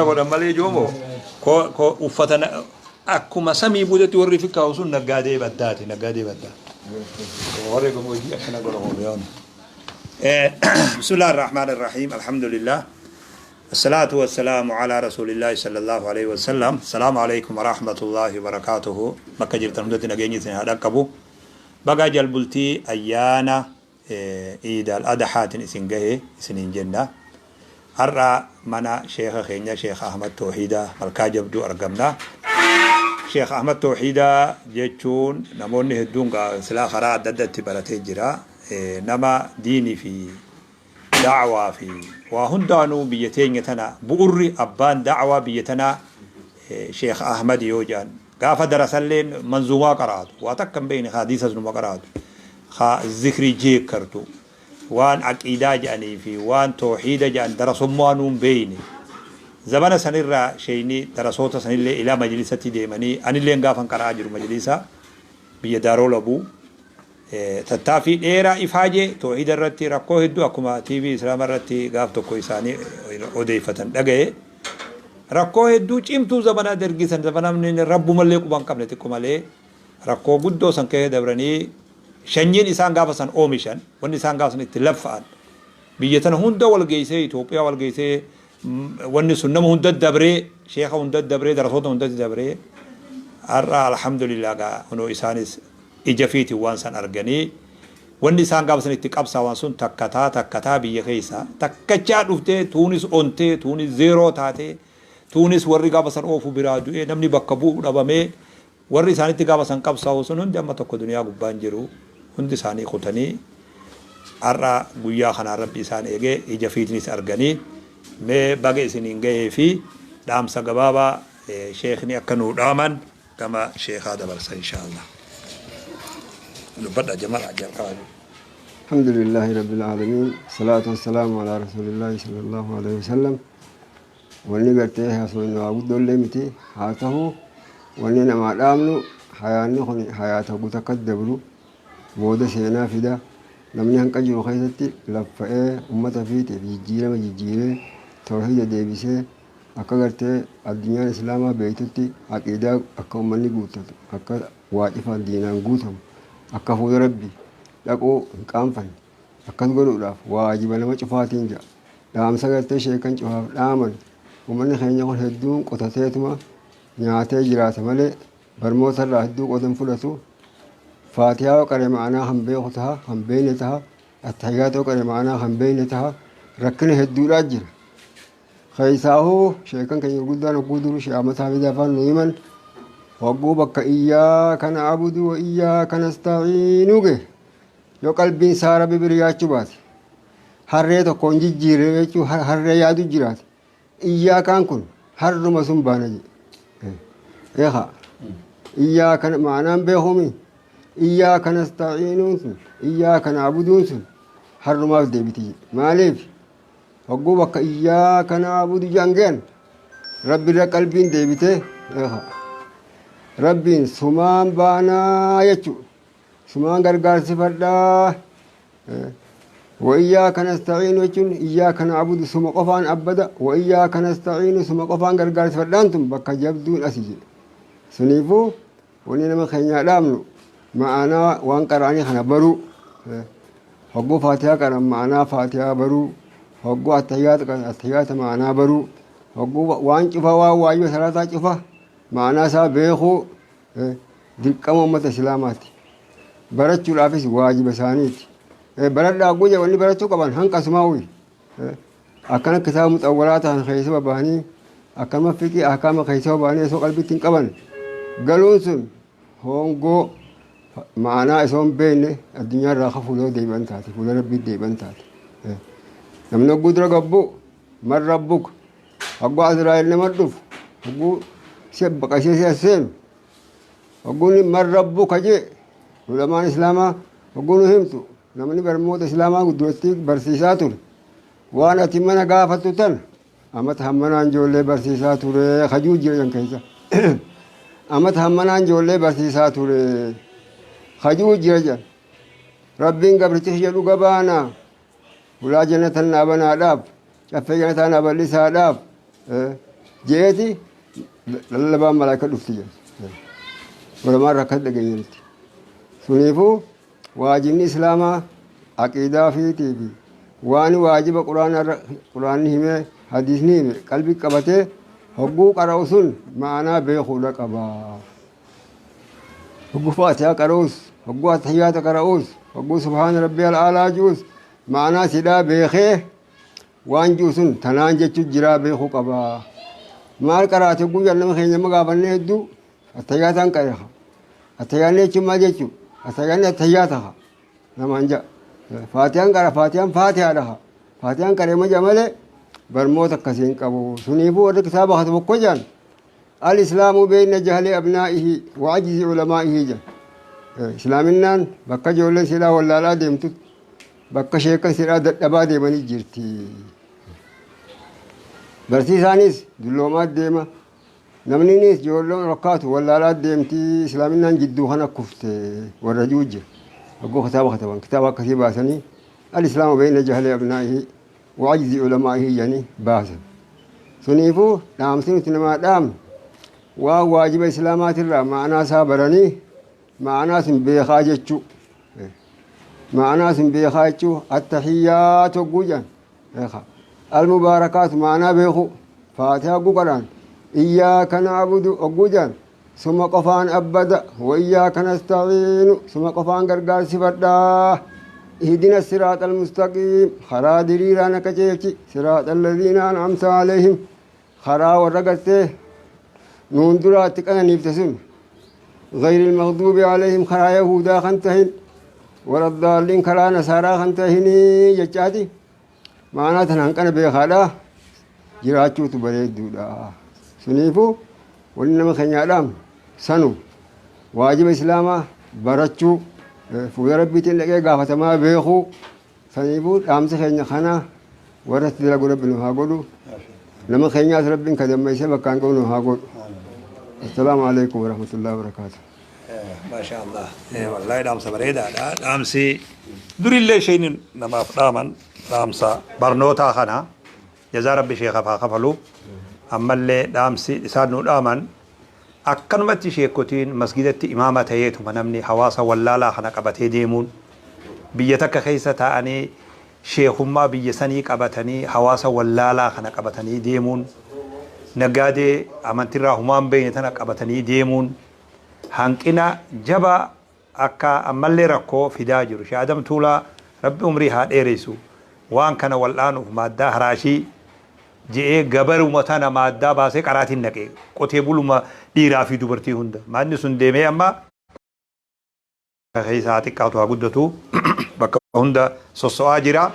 Godhan malee joomoo ko uffata akkuma samii buutetti warri fi kaa'u sun naggaadee baddaati, naggaadee baddaa. Warri gammoojjii akkana godha hooliyaan. Bismillaahi Rahmaani Rahiim. Alhamdulillah. Assalaatu wassalaamu alaa rasuulillaahi sallallahu alaihi wasallam. Assalaamu alaikum warahmatullaahi wabarakaatuhu. Bakka jirtan hundatti nageenyi isin haa dhaqqabu. Baga jalbultii ayyaana Iid al Adhaatin isin gahe isiniin jenna. Har'a mana sheekha keenya Sheekh Ahmad Toohiidaa Malkaa Jabduu argamna. Sheekh Ahmad Toohiidaa jechuun namoonni hedduun silaa karaa adda adda itti baratee jira. Nama diinii fi da'waa fi waa hundaanuu biyya teenya tana bu'urri abbaan da'waa biyya tanaa Sheekh Ahmad yoo jedhan, gaafa darasalleen manzuumaa qaraatu, waa takka hin beekne, hadiisas numa qaraatu, ka zikrii jeekkartu, waan aqiidaa jedhanii fi waan toohiida jedhan darasummaanuu hin beekne. Zamana sanirraa sheeyni darasoota sanillee ilaa majlisatti deemanii, anilleen gaafan qara'aa jiru majlisa biyya Daaroo Labuu, tattaaffii dheeraa ifaajee toohiida irratti rakkoo hedduu, akkuma TV Islaama irratti gaaf tokko isaanii odeeffatan dhagaye, rakkoo hedduu cimtuu zamana Dergii san, zamana namni rabbumallee quba hin qabne xiqqo malee, rakkoo guddoo san keessa dabranii, shanyiin isaan gaafa san oomishan, wanni isaan gaafa san itti laffa'an biyya tana hunda wal geessee, Itoophiyaa wal geessee, wanni sun nama hunda dabree, sheeka hunda dabree, darasoota hundatti dabree, har'a alhamdulillah gaa kunoo isaanis ija fiitiin waan san arganii, wanni isaan gaafa san itti qabsaawan sun takkataa takkataa biyya keessa takkachaa dhuftee, tuunis ontee, tuunis zeeroo taatee, tuunis warri gaafa san oofu biraa du'ee, namni bakka bu'u dhabamee, warri isaanitti gaafa san qabsaa'u sun hundi amma tokko duniyaa gubbaan jiru, hundi isaanii kutanii, har'a guyyaa kanaan Rabbi isaan eegee ija fiitinis arganii, mee baga isiniin gahee fi dhaamsa gabaabaa sheekni akka nuu dhaaman gama sheekaa dabarsa inshaallah. Dubbadha jamala jalqabaa. الحمد لله رب العالمين، الصلاة والسلام على رسول الله صلى الله عليه وسلم. Wanni gartee haasofnu waa guddoollee miti. Haa ta'u, wanni namaa dhaamnu, hayaanni kun hayaata guutuu akka dabru booda seenaa fida. Namni hanqa jiru keessatti laffa'ee ummata fiitiif jijjiirama jijjiiree, tawhiida deebisee, akka gartee addunyaan Islaamaa beektutti aqiidaa akka ummanni guuttatu, akka waa cifaan diinaan guutamu, akka fuula Rabbi dhaquu hin qaanfanne akkas godhuudhaaf waajiba nama cufaatiin jedha. Dhaamsa gartee sheekan cufaaf dhaaman, uummanni keenya kun hedduun qotateetuma nyaatee jiraata malee barmoota irraa hedduu qodan fudhatu. Faatihaa yoo qare ma'anaa kan beeku taha, kan beekne taha. Attahiyyaata yoo qare ma'anaa kan beekne taha. Rakkina hedduudhaa jira. Keessaahuu sheekan keenya gurguddaan hogguu duru shi'aamataa fi afaan nu himan, hogguu bakka "إياك نعبد وإياك نستعين" ge yoo qalbiin isaa Rabbi biriyaachuu baate, harree tokko hin jijjiirre jechuu, harree yaadu jiraate, iyyaakaan kun harruma sun baana jedhe. Eekaa iyyaaka ma'anaan beekumi, إياك نستعين uun sun, إياك نعبد uun sun harrumaaf deebiti jedhe. Maaliif? Hogguu bakka "إياك نعبد" jedhan gahan Rabbi irra qalbiin deebitee, eekaa Rabbiin sumaan baanaa jechuu, sumaan gargaarsifadhaa. "وإياك نستعين" jechuun "إياك نعبد" suma qofaan abbada, "وإياك نستعين" suma qofaan gargaarsifadhaan tun bakka jabduun asi jedhe. Suniifuu wanni nama keenyaa dhaabnu ma'anaa waan qara'anii kana baruu, hogguu Faatihaa qaran ma'anaa Faatihaa baruu, hogguu attahiyyaata qaran attahiyyaata ma'anaa baruu, hogguu waan cufa, waan waajiba salaataa cufa ma'anaa isaa beekuu dirqama uummata Islaamaati. Barachuudhaafis waajiba isaaniiti. Baradhaa hogguu jedhan, wanni barachuu qaban hanqasumaa uyi. Akkana kitaaba muxawwalaa ta'an keessa babahanii, akkanuma fiqii ahkaama keessa babahanii osoo qalbitti hin qaban galuun sun hongoo ma'anaa osoo hin beekne addunyaa irraa ka fuula deebi'an taate, fuula Rabbii deebi'an taate. Namni hogguu dura gabbu "من ربك", hogguu Azraa'el nama dhufu, hogguu si baqasee si as seenu, hogguun "من ربك" jee, ulamaan Islaamaa hogguu nu himtu, namni barmoota Islaamaa duratti barsiisaa ture, waan ati mana gaafattu tan amata hammanaan ijoollee barsiisaa ture kajuu jiran keessa, amata hammanaan ijoollee barsiisaa ture kajuu jira jedhan. Rabbiin gabrichi kiyya dhuga baanaa, hulaa jannatan naa banaadhaaf, caffee jannataa naa bal'isaadhaaf. Jeeti lallabaan malaayika dhufti jedhe. Ulamaan irraa akkas dhageenye nuti. Suniifuu waajibni islaamaa aqiidaa fiitii fi waan waajiba quraana irra quraanni himee hadiisni hime qalbii qabatee hogguu qara'u sun ma'anaa beekuudha qaba. Hogguu faatihaa qara'us, hogguu attahiyyaata qara'us, hogguu subhaana rabbii al'aalaa ji'us ma'anaa sidhaa beekee waan ji'u sun tanaan jechuu jiraa beekuu qaba. Maal qaraate hogguu jedhan nama keenya amma gaafannee hedduu attahiyyaataan qare. Attahiyyaanni jechuun maal jechuu? Attahiyyaanni attahiyyaata namaan ja'a. Faatiyaan qara, faatiyaan faatihaadha. Faatiyaan qaree ma ja'a malee barmoota akkasii hin qabu. Suniifuu warri kitaaba katabu tokko jedhan al-islaamu beeyna jahli abnaa'ihi wa ajzi ulamaa'ihi jedhan. Islaaminaan bakka ijoolleen silaa wallaalaa deemtutti bakka sheekan silaa dadhabaa deemanii jirti. Barsiisaanis dulloomaa deema. Namninis ijoolleen rakkaatu wallaalaa deemti. Islaaminaan jidduu kana kufte warra jiru jira. Hogguu kitaaba kataban kitaaba akkasii baasanii al-islaamu beeyna jahli abnaa'ihi wa ajzi ulamaa'ihi jedhanii baasan. Suniifuu dhaamsi nuti namaa dhaamnu waan waajiba islaamaatirraa ma'anaa isaa baranii ma'anaa sun beekaa jechuu. Ma'anaa sun beekaa jechuu attahiyyaatu hogguu jedhan beekaa. Almubaarakaatu ma'anaa beekuu. Faatihaa hogguu qara'an iyyaaka na'budu hogguu jedhan suma qofaan abbada wa iyyaaka nasta'iinu suma qofaan gargaarsifadhaa. Ihdina siraaxa almustaqiim karaa diriiraan akka ceelchi siraaxa alladhiina an'amta alayhim karaa warra gartee nuun duraatti qananiifte sun غير المغضوب عليهم karaa yahudaa kan tahin ولا الضالين karaa nasaaraa kan tahinii jechaati maanaa tan hanqana beekaadha jiraachuutu bareedduudha. Suniifuu wanni nama keenyaadhaam sanu waajiba islaamaa barachuu, fuula rabbiitiin dhaqee gaafatamaa beekuu. Saniifuu dhaamsi keenya kana warra itti dalagu rabbi nu haa godhu. Nama keenyaas rabbiin ka dammeessee bakkaan ga'u nu haa godhu. Assalaamu alaikum warahmatullahi wabarakaatuh. Maasha Allah. Wallaahi dhaamsa bareedaadha. Dhaamsi durillee isheen namaaf dhaaman dhaamsa barnootaa kana jazaa rabbi sheekaaf haa kafalu. Ammallee dhaamsi isaan nu dhaaman akkanumatti sheekotiin masgidatti imaama ta'eetuma namni hawaasa wallaalaa kana qabatee deemuun biyya takka keessa taa'anii sheekummaa biyya sanii qabatanii hawaasa wallaalaa kana qabatanii deemuun naggaadee amantirraa humaan beeyne tana qabatanii deemuun hanqina jabaa akka ammallee rakkoo fidaa jiru. Sheekh Adam Tuulaa rabbi umrii haa dheeressu waan kana wal'aanuuf maaddaa haraashii je'ee gabaruma tana maaddaa baasee qaraatiin naqe qotee buluma dhiiraa fi dubartii hunda. Maanni sun deemee amma keessa haa xiqqaatu haa guddatu bakka hunda sosso'aa jira.